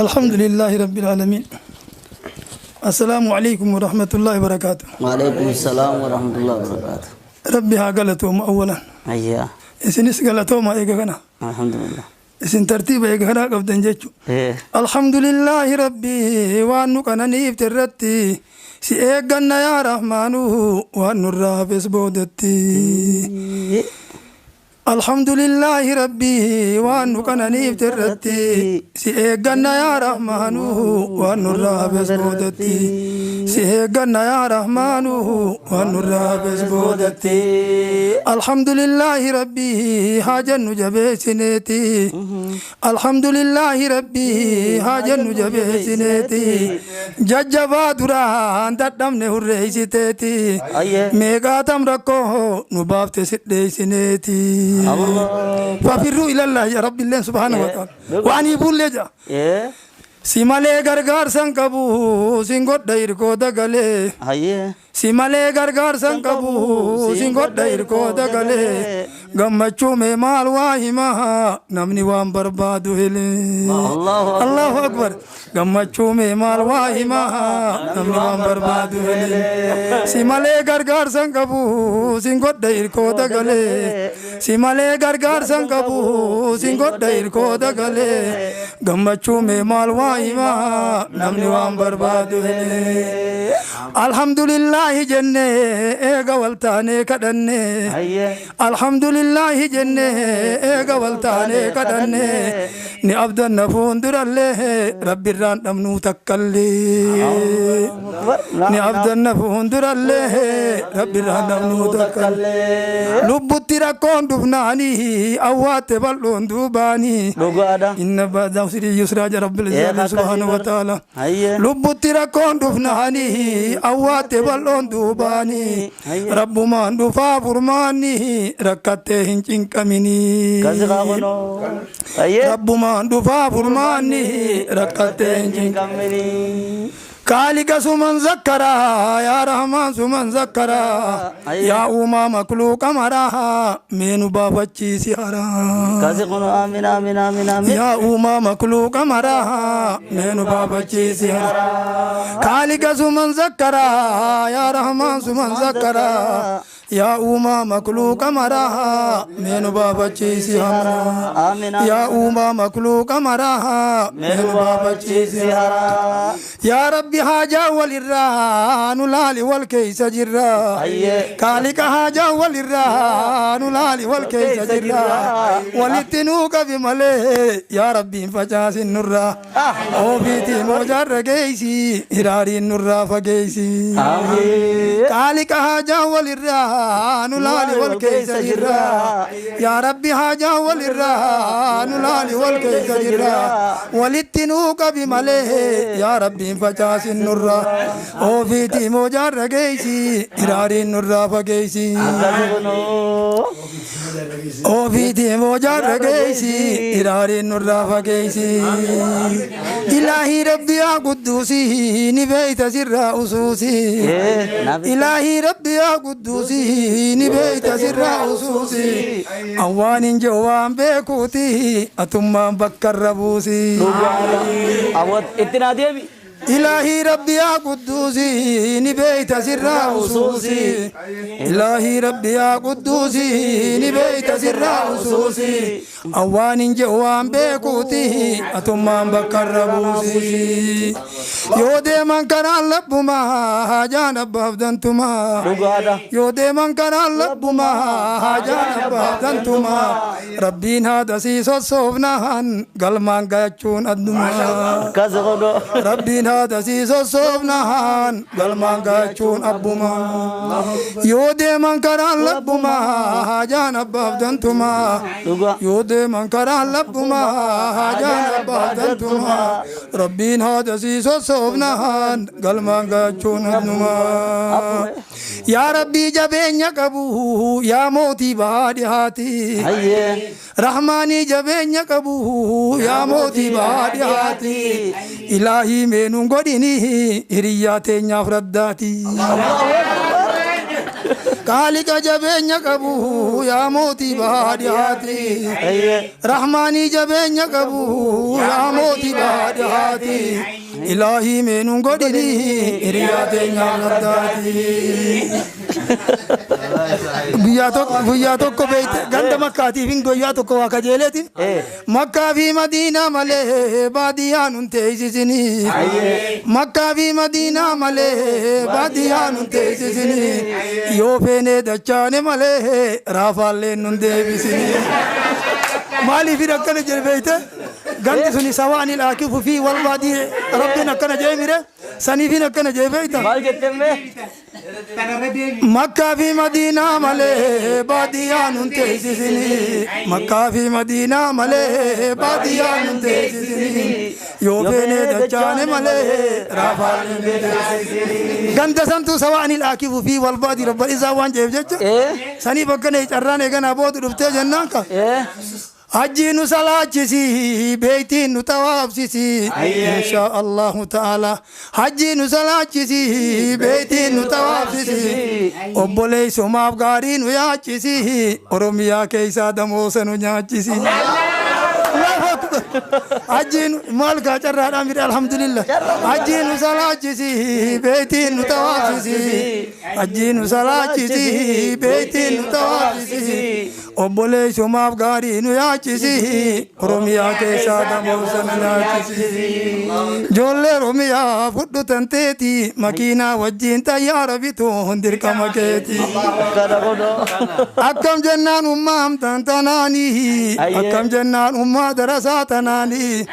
Alhamdulillahi rabbil aalamiin. Assalaamu alaikum warahmatullahi wabarakaatu. Waalaikum salaam warahmatullahi wabarakaatu. Rabbi haa galatoomu awwalan. Ayyaa. Isinis galatooma eega kana. Alhamdulillah. Isin tartiiba eega kanaa qabdan jechu. Alhamdulillahi rabbi waan nu qananiifte irratti si eegganna yaa rahmaanu waan nurraa hafes boodatti. Alhamdulillahi rabbi waan nu qananiifte irratti si eegganna yaa rahmaanu waan nurraa hafes boodatti. Si eegganna yaa rahmaanu waan nurraa hafes boodatti. Alhamdulillahi rabbi haa jennu jabeessineeti. Alhamdulillahi rabbi haa jennu jabeessineeti. Jajjabaa duraan dadhabne hurreessiteeti. Meeqaatam rakkoo nu baafte sidheessineeti. Fafirruu ilallahi ya rabbi illeen subhaanahu wa ta'ala. Waan hiibuullee ja'a. Si malee gargaarsan qabu sin godha hirkoo dagalee. Si malee gargaarsan qabu sin godha hirkoo dagalee. Gammachuu mee maal waa himaa namni waan barbaadu hele. Allahu akbar. Gammachuu mee maal waa himaa namni waan barbaadu hele. Si malee gargaarsan qabu sin godha hirkoo dagalee. Si malee gargaarsan qabu sin godha hirkoo dagalee. Gammachuu mee maal waa himaa namni waan barbaadu hele. Alhamdulillahi jennee eega waltaanee kadhannee. Alhamdulillahi jennee eega waltaanee kadhannee. Ni abdanna fuuldurallee rabbirraan dhabnuu takkallee. Ni abdanna fuuldurallee rabbirraan dhabnuu takkallee. Lubbutti rakkoon dhufnaanii awwaatte bal'oon duubaanii. Dhugaadha. Inna ba'da usri yusraa jedha rabbil izzati subhaanahu wa ta'ala. Lubbutti rakkoon dhufnaanii awwaatte bal'oon duubaanii. Rabbumaan dhufaa furmaanni rakkattee hin cinqaminii. Rabbumaan dhufaa furmaanni rakkattee hin cinqaminii. Kaalika suman zakkaraa yaa rahmaan suman zakkaraa yaa uumaa makluuqa maraa mee nu baafachiisi haraa. Aamin aamin aamin aamin. Yaa uumaa makluuqa maraa mee nu baafachiisi haraa. Kaalika suman zakkaraa yaa rahmaan suman zakkaraa yaa uumaa makluuqa maraa mee nu baafachiisi haraa. Yaa uumaa makluuqa maraa mee nu baafachiisi haraa. Yaa rabbi haajaa walirraa nu laali wal keessa jirra. Kaalika haajaa walirraa nu laali wal keessa jirra. Walitti nuu qabi malee yaa rabbi hin facaasin nurraa. Ofiitii moojaarra geessi hiraariin nurraa fageessi. Kaalika haajaa walirraa nu laali wal keessa jirra. Yaa rabbi haajaa walirraa nu laali wal keessa jirra. Walitti nuu qabi malee yaa rabbi hin facaasin nurraa. Ofiitii moojaarra geessi hiraariin nurraa fageessi. Ofiitii moojaarra geessi hiraariin nurraa fageessi. Ilaahii rabbi yaa qudduusii ni beeyta sirraa usuusii. Ilaahii rabbi yaa qudduusii ni beeyta sirraa usuusii. Awwaan hin jiru waan beekuuti atummaan bakka irra buusii. Itti naa deebi. Ilaahii rabbi yaa qudduusii ni beeyta sirraa usuusii. Ilaahii rabbi yaa qudduusii ni beeyta sirraa usuusii. Awwaan hin jiru waan beekuuti atummaan bakka irra buusii. Yoo deeman kanaan labbumaa haajaan abbaaf dantumaa. Yoo deeman kanaan labbumaa haajaan abbaaf dantumaa. Rabbiin haadha sii sossoofnaan galmaan gayachuun addumaa. Rabbiin haadha sii sossoofnaan galmaan gayachuun abbumaa. Yoo deeman karaan labbumaa haajaan abbaaf dantumaa. Yoo deeman karaan labbumaa haajaan abbaaf dantumaa. Rabbiin haadha sii sossoofnaan galmaan gayachuun addumaa. Yaa Rabbii jabeenya qabu yaa mootii bahaa dhihaati. Rahmaanii jabeenya qabu yaa mootii bahaa dhihaati. Ilaahii meenuun godhini hiriyyaa teenyaaf raddaati. Kaaliqa jabeenya qabu yaa mootii baadiyyaati. Rahmaanii jabeenya qabu yaa mootii baadiyyaati. Ilaahii meenuun godhini hiriyaa teenyaaf laddaati. Guyyaa tokko beeyte ganda makkaatiif hin guyyaa tokko waa kajeeleeti. Makkaa fi Madiinaa malee baadiyyaa nun teessisini. Makkaa fi Madiinaa malee baadiyyaa nun teessisini. Yoo feenee dachaane malee raafaallee nun deebisini. Maaliif akkana jedhe beeyte? Gandi suni sawaan ilaakifu fi wal baadii rabbiin akkana jee mire saniifin akkana jee beeyta. Maal jettee mee? Makkaa fi Madiinaa malee baadiyyaa nun teessisini. Makkaa fi Madiinaa malee baadiyyaa nun teessisini. Yoo feenee dachaane malee raafaallee nun teessisini. Ganda santu sawaan ilaakifu fi wal baadii rabba isaa waan jeef jecha. Saniif akkana carraan eeganaa boodu dhuftee jennaan ka. Hajji nu salaachisi, beeytiin nu tawaabsisi, insha Allahu ta'ala. Hajji nu salaachisi, beeytiin nu tawaabsisi, obboleessumaaf gaarii nu yaachisi, Oromiyaa keessaa damoosa nu nyaachisi. Allahu akbar. Hajji nu maal kaa carraadhaan bidhe alhamdulillah. Hajji nu salaachisi, beeytiin nu tawaabsisi. Hajji nu salaachisi, beeytiin nu tawaabsisi. Obboleessumaaf gaarii nu yaachisi, Oromiyaa keessaa damoosa nu nyaachisi. Ijoollee Oromiyaa fudhu tanteeti, makiinaa wajjin xayyaara bituun dirqama keeti. Kana godhoo. Akkam jennaan ummaa hamtaan tanaanii, akkam jennaan ummaa darasaa tanaanii.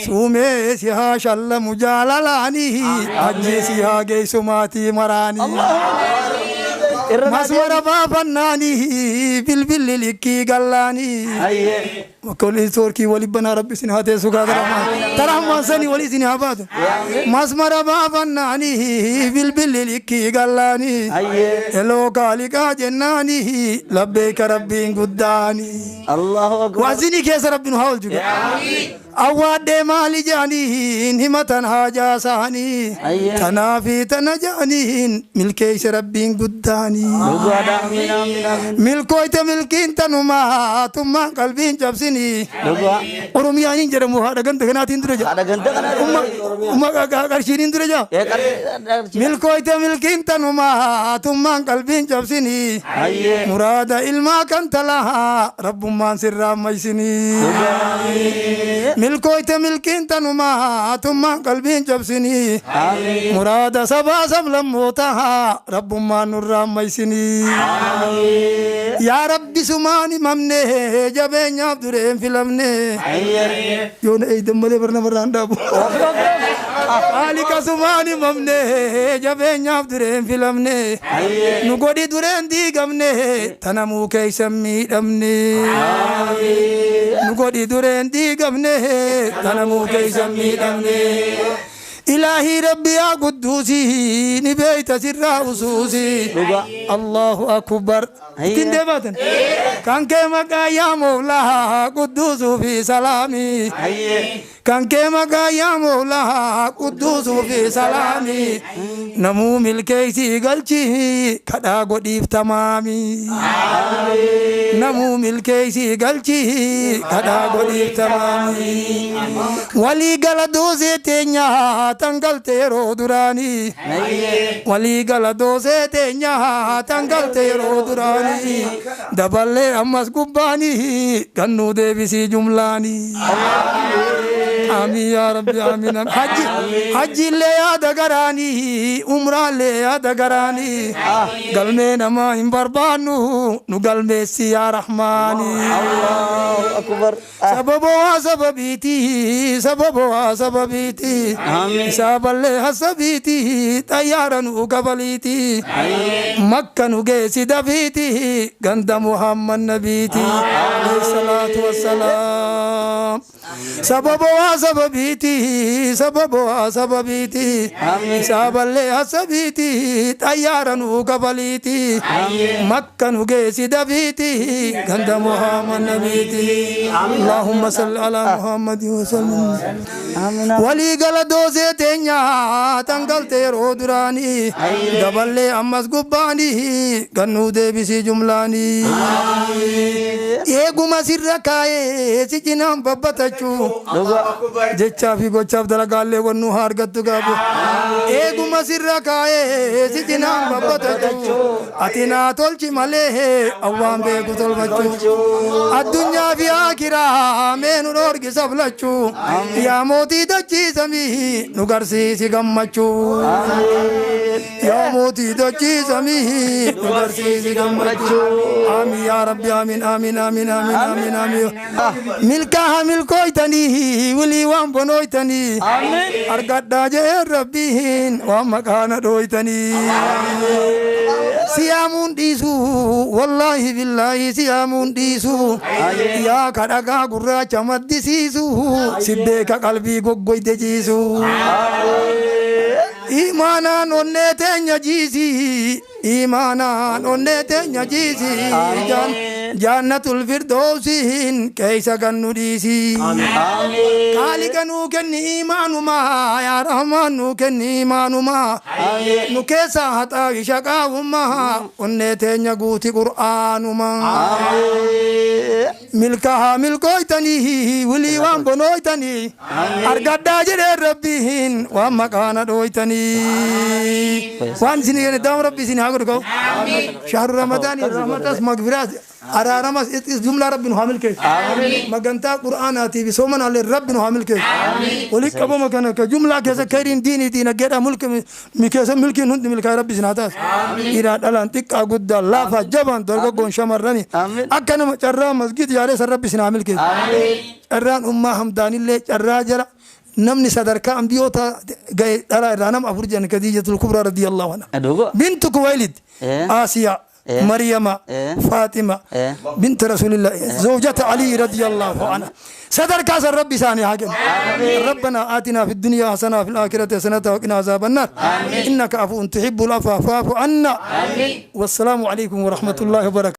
Suumee si haa shallamu jaalalaanii, hajji si haa geessu maatii maraanii. Irra naa Masmara baafannaanii, bilbilli likkii gallaanii. Kolli soorkii wali banaa rabbi isin haa teessu gaa tarahmaan. Tarahmaan sanii wali isin haa baatu. Masmara baafannaanii, bilbilli likkii gallaanii. Eloo kaaliqaa jennaanii, labbeeka rabbiin guddaanii. Allahu akbar. Waazinii keessa rabbi nu haa oolchu. Awwaadhee maali jaaniin himatan haajaa isaanii. Tanaa fi tana jaaniin milkeessa rabbiin guddaanii. Dhugaadha. Amiin amiin amiin. Milkooyte milkiin tanumaa tummaan qalbiin cabsinii. Dhugaa. Oromiyaan hin jedhamu haadha ganda kanaatiin dura jira. Haadha ganda kanaa. Umma qarshiin hin dura jira. Milkooyte milkiin tanumaa tummaan qalbiin cabsinii. Muraada ilmaa kan talaa rabbummaan sirraa maysinii. Milkooyte milkiin tanumaa tummaan qalbiin cabsinii. Muraada sabaa sablammootaa rabbummaan nurraa maysinii. Yaa Rabbi sumaan himamne jabeenyaaf dureen filamne. Yoo na eeydan malee bar namarraa hin dhaabu. Haalika sumaan himamne jabeenyaaf dureen filamne. Nu godhi dureen diigamne tanamuu keessa miidhamne. Nu godhi dureen diigamne tanamuu keessa miidhamne. Ilaahii Rabbi yaa qudduusi ni beeyta sirraa usuusi. Allahu akbar. Ittiin deebaatan. Kan kee maqaa yaa Moolaa qudduusuu fi salaamii. Kan kee maqaa yaa Moolaa qudduusuu fi salaamii. Namuu milkeessii galchii kadhaa godhiif tamaamii. Namuu milkeessii galchii kadhaa godhiif tamaamii. Walii gala doosee teenyaa tan galte yeroo duraanii. Walii gala doosee teenyaa tan galte yeroo duraanii. Daballee ammas gubbaanii gannuu deebisii jumlaanii. Amiin yaa Rabbi amiin. Hajji hajjiillee yaada garaanii umraallee yaada garaanii. Galmee namaa hin barbaannu nu galmeessi yaa Rahmaanii. Allahu akbar. Sababa waa sababiiti sababa waa sababiiti. Isaa ballee hasabiiti xayyaara nu kabaliiti. Makka nu geessi dafiiti ganda Muhammad nabiiti. Alayhi salaatu wassalaam. Sababa waa sababiiti, sababa waa sababiiti. Isaaballee hasabiiti, xayyaara nuu kafaliiti. Makka nu geessi dafiiti, ganda Muhammad nabiiti. Allahumma salli ala Muhammad wa sallim. Walii gala doosee teenya tan galte yeroo duraanii, daballee ammas gubbaanii gannuu deebisii jumlaanii. Eeguma sirra kaayee si cinaan babbatachuu jechaa fi gochaaf dalagaallee wannuu haa argattu gaabu. Eeguma sirra kaayee si cinaan babbatachuu, ati naa tolchi malee awwaan beeku tolfachuu. Addunyaa fi akiraa mee nu dhoorgi saflachuu, yaa mootii dachiisamii nu garsiisi gammachuu. Yaa mootii dachiisamii nu garsiisi gammachuu. Amiin yaa Rabbi, amiin, amiin, amiin, amiin, amiin, amiin. Milkaaha milkooytanii, wilii waan bonooytanii, argadhaa jee Rabbiin waan maqaana dhooytanii. Siyaamuun dhiisu, wallaahi billaahi siyaamuun dhiisu, yaa kadhagaa gurraacha maddisiisu, si beeka qalbii goggoyte ciisu. Imaanaan onnee teenya jiisi, imaanaan onnee teenya jiisi, jannatul firdoosin keeysa gannu dhiisi. Kaaliqa nuu kenni imaanumaa, yaa Rahmaan nuu kenni imaanumaa, nu keessaa haxaawi shaqaawummaa, onnee teenya guuti qur'aanumaa. Milkahaa milkooytanii, wilii waan bonooytanii, argadhaa jedhee Rabbiin waan maqaana dhooytanii. Waan isin daam Rabbi isin haa godhu ka'u. Shahru Ramadaanii rahmatas magfiraas araaramas jumlaa Rabbi nu haa milkeessu. Magantaa qur'aanaatii fi soomanaallee Rabbi nu haa milkeessu. Walitti qabama kana ka jumlaa keessa kayriin diinii diinagdeedhaa mulki mi keessa milkiin hundi milkaa'e Rabbi isin haa taasisu. Dhiiraa dhalaan, xiqqaa guddaa, laafaa jabaan, dargaggoon shamarrani, akka nama carraa masgid yaadee san Rabbi isin haa milkeessu. Carraan ummaa hamdaanillee carraa jara namni sadarkaa ambiyoota gahe dhalaa irraa nama afur jedhan: Khadiijatul Kubraa radiyallahu anha, bintu Kuwaylid, Aasiyaa, Maryama, Faaxima bint Rasuulillah, zawjata Ali radiyallahu anha. Sadarkaa san Rabbi isaanii haa kennu. ربنا آتنا في الدنيا حسنة، في الآخرة حسنة، وقنا عذاب النار، إنك عفو تحب العفو فاعف عنا. والسلام عليكم ورحمة الله وبركاته.